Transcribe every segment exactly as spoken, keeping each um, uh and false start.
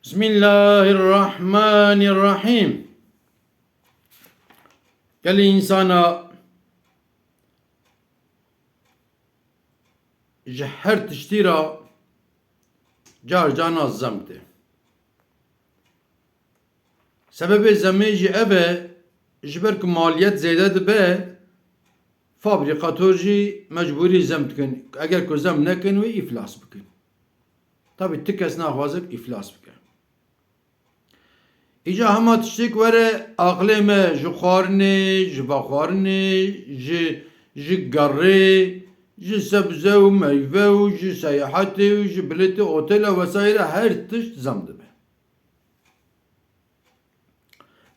Bismillahirrahmanirrahim. Gelî însana ji her tiştî ra car carna zem tê. Sebebê zemê jî ev e, ji ber ku maliyet zêde dibe, fabrîkator jî mecbûrî zem dikin. Eger ku zem nekin, wê îflas bikin. Tabî ti kes naxwaze ku îflas bike. Îca hema tiştêk were aqilê me ji xwarinê, ji vexwarinê, ji, ji gerê, ji sebze û meyve û ji seyahatê û ji bilêtê otela vesaire her tişt zam dibe.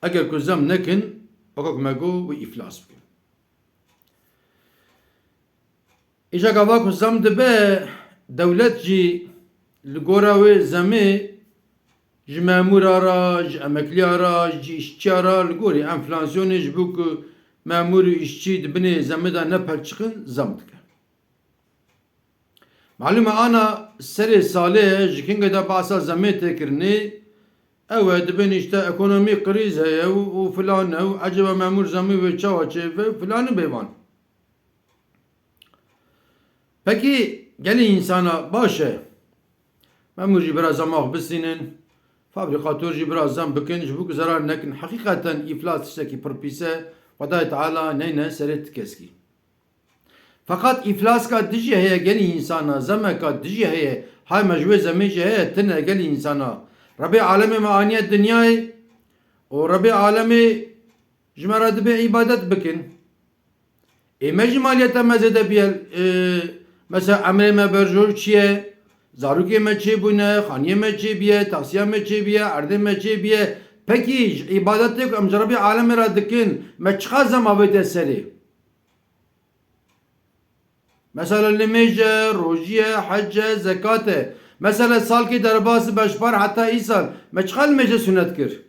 Eger ku zam nekin, wekok me got, wê îflas bikin. Îja gava ku zam dibe, dewlet jî li gora wê zemê ji memûra ra, ji emekliya ra, ji îşçiya ra, li gorî enflasyonê ji bo ku memûr û îşçî di binê zemê de nepelçixin, zam dike. Malûm e ana serê salê ji kengê de behsa zemê tê kirinê, ew e dibên îşte ekonomî krîz heye û, û filan e û eceba memûr zemê wê çawa çêbe û filanî bêvan. Pekî gelî însana baş e? Memûr jî bira zema xwe bistînin, fabrîkator jî bira zem bikin, ji bo ku zerar nekin. Heqîqeten îflas tiştekî pir pîs e, Xwedayê Teala neyne serê ti keskî. Feqet îflaska dijî heye gelî însana, zemeka dijî heye, hay me ji wê zemê jî heye, tine gelî însana. Rebê alemê me aniye dinyayê û Rebê alemê ji me re dibê îbadet bikin. Ê me jî maliyeta me zêde biye, e, mesela emrê me berjor çi ye, zarokê me çêbûne, xaniyê me çêbiye, taksiya me çêbiye, erdê me çêbiye. Pekî ji îbadetê ku em ji Rebê alemê re dikin, me çiqas zem avête serê? Mesela nimêj e, rojî ye, hec e, zekat e. Mesela salkê derbas be ji par heta îsal, me çiqas nimêjê sunet kir?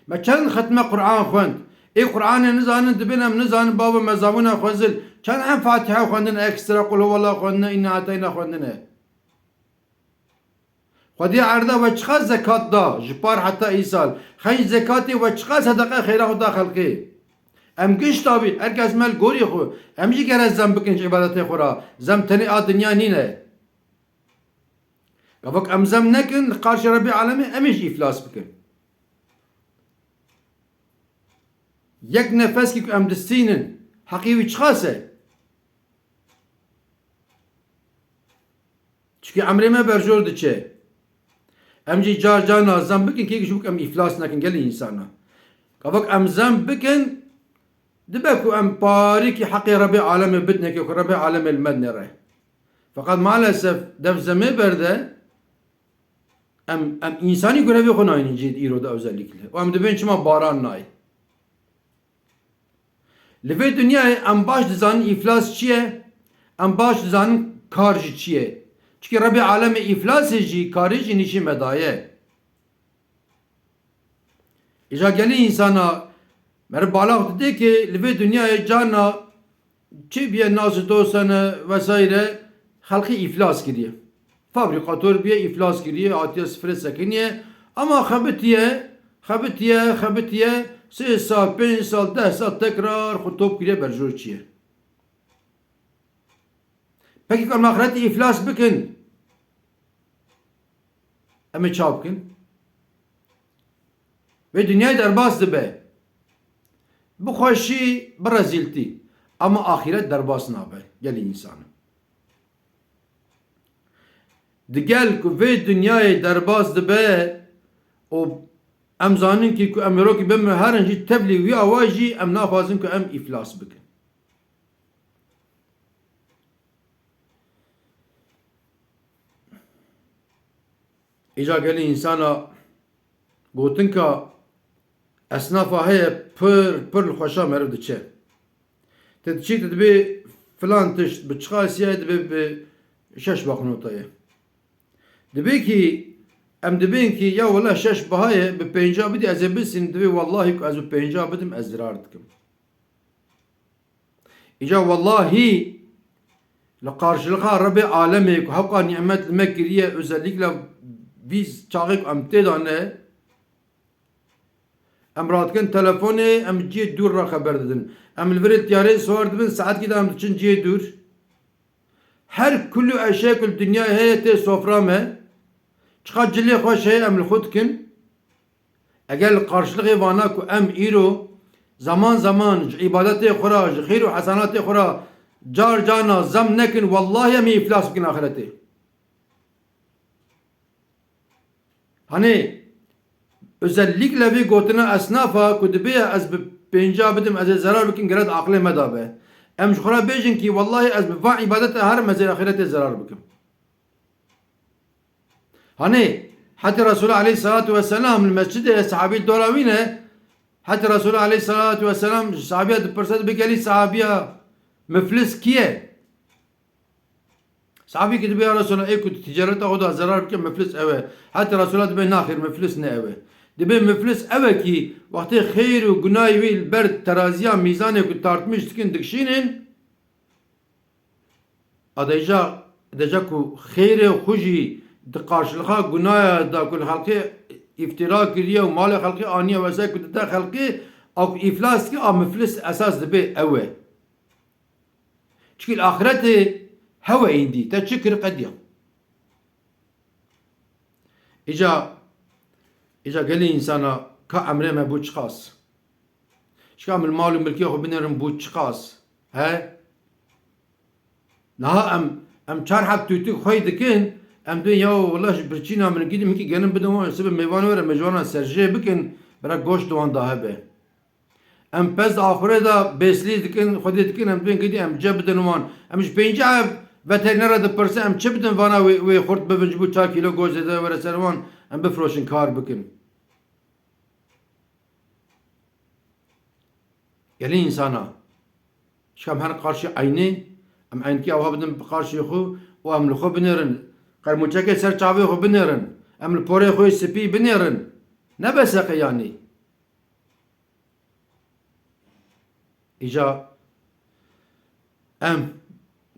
Me çend xetme Qur'an xwend? Ê Qur'anê nizanin, dibên em nizanin, bavo me zabûna xwe zil. Çend em Fatiha xwendin, ekstra Qul huwallah xwendine, Inna ateyna xwendine. Xwedî erda we çiqas zekat da, ji par heta îsal? Xenc zekatê we çiqas sedeqe xêra xwe da xelkê? Em giş tabî, her kes me li gorî xwe. Em jî gere zem bikin ji îbadetê xwe re. Zem tenê a dinya nîne. Gavak em zem nekin, li qarşê Rebê alemê em ê jî îflas bikin. Yek nefeskî ku em distînin, heqî wî çiqas e? Çikî emrê me berjor diçe. Em jî car carna zem bikin, kêk ji bo em îflas nekin gelî însana. Gavak em zem bikin, dibe ku em parîkî heqê Rebê alemê bidinekê ku Rebê alemê li me dinêre. Feqet maalesef dev zemê berde em, em însanî gurevê xwe nayînin cihê îro de özellikle. Û em dibên çima baran nayê. Li vê dinyayê em baş dizanin îflas çi ye, em baş dizanin kar jî çi ye. Çikî Rebê alemê îflasê jî, karê jî nîşî me daye. Îja gelî însana meriv balax dide ki li vê dinyayê carna çi biye nas û dostane vesaire xelqî îflas kiriye. Fabrîkator biye, îflas kiriye, hatiye sifirê sekiniye. Ama xebitiye, xebitiye, xebitiye, sê sal, pênc sal, deh sal tekrar xwe top kiriye berjor çiye. Pekî ku em axretî îflas bikin, em ê çawa bikin? Vê dinyayê derbas dibe. Bi xweşî, bi rezîltî. Ama axîret derbas nabe gelî însanan. Digel ku vê dinyayê derbas dibe û em zanin kî ku em mirokî bimirin herin jî tevlî wî awa jî em naxwazin ku em îflas bikin. Îca gelî însana gotinka esnafa heye pir, pir li xweşa meriv diçe. Te diçî te dibê filan tişt bi çiqasî ye, dibê bi şeş banknota ye. Dibê kî em dibên kî ya wela şeş biha ye, bi pênca bidî ez ê bisînim, dibê wellahî ku ez bi pênca bidim ez zirar dikim. Îca wellahî li qarşilixa Rebê alemê ku hewqa nîmet li me kiriye, özellikle Vî çaxê ku em tê de ne, em radikin telefonê, em cihê dûr re xeber didin. Em li virê tiyareyê siwar dibin, saetkî de em diçin cihê dûr. Her kul û eşya ku li dinyayê heye tê sofra me. Çiqa cilê xweş heye em li xwe dikin. Eger li qarşilixê vana ku em îro zaman zaman ji îbadetê xwe re, ji xêr û hesenatê xwe re car carna zem nekin, wellahî em ê îflas bikin axretê. Hanê, özellikle vê gotina esnafa ku dibê ez bi pênca bidim, ez ê zerar bikim, gere di aqilê me de be. Em ji xwe re bêjin kî, wellahî ez bi van îbadete herim, ez ê axretê zerar bikim. Hanê, hetê Resulullah aleyhissalatu vesselam li mescidê sahabî dora wî ne, hetê Resulullah aleyhissalatu vesselam ji sahabiya dipirse, dibê gelî sahabiya miflis kî ye? Sahabî ki dibê ya Resulallah, ê ku di ticareta xwe de zerar bike, miflis ew e. Hetê Resulallah dibê naxêr, miflis ne ew e. Dibê miflis ew e ki wextê xêr û gunayê wî li ber teraziya mîzanê ku tartmiş dikin dikişînin, a deca, deca ku xêrê xwe jî di qarşilixa gunaya da ku li xelkê îftira kiriye û malê xelkê aniye wese ku dide xelkê, a ku îflas dike, a miflis esas dibê ew e. Çikî li axretê hewe îndî, te çi kir qediya. Îca, îca gelî însana ka emrê me bû çiqas. Çika em li mal û milkê xwe binêrin bû çiqas. He? Niha em, em çar heb tûtûk xwey dikin, em dibên ya wela ji birçîna min gidî min kî genim bidin wan, sibê mêvan were, me ji wana serjê bikin, bira goşt di wan da hebe. Em pez axurê de bêslî dikin, xwedî dikin, em dibên gidî em ce bidin wan. Em ji pêncî ev veterinera dipirsin, em çi bidin vana wê, wê xurt bibin, ji bo çar kîlo goşt zêde were ser wan, em bifroşin, kar bikin. Gelî însana. Çika em her qarşî eynê, em eynkî awha bidin bi qarşî xwe û em li xwe binêrin. Qermûçekê ser çavê xwe binêrin. Em li porê xwe spî binêrin. Ne beseqe yanî. Îca em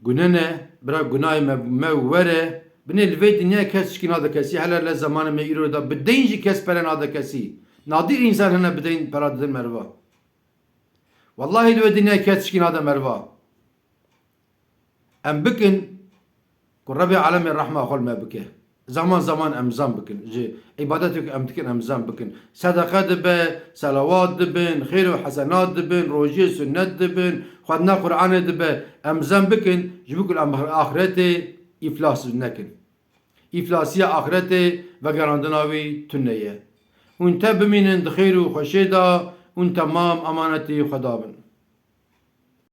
gune ne, bira gunayê me, me were, binê li vê dinyayê kes tişkî nade kesî, hele le zemanê me îro de bi deyn jî kes pere nade kesî. Nadîr însan hene bi deyn pera didin meriva. Wellahî li vê dinyayê kes tişkî nade meriva. Em bikin ku Rebê alemê rehma xwe li me bike. Zaman zaman em zam bikin. Ji îbadetê ku em dikin em zam bikin. Sedeqe dibe, selawat dibin, xêr û hesenat dibin, rojiyê sunnet dibin, xwendina Qur'anê dibe. Em zam bikin, ji bo ku em axretê îflas nekin. Îflasiya axretê vegerandina wî tune ye. Hûn te bimînin di xêr û xweşê de, hûn temam emanetî Xweda bin.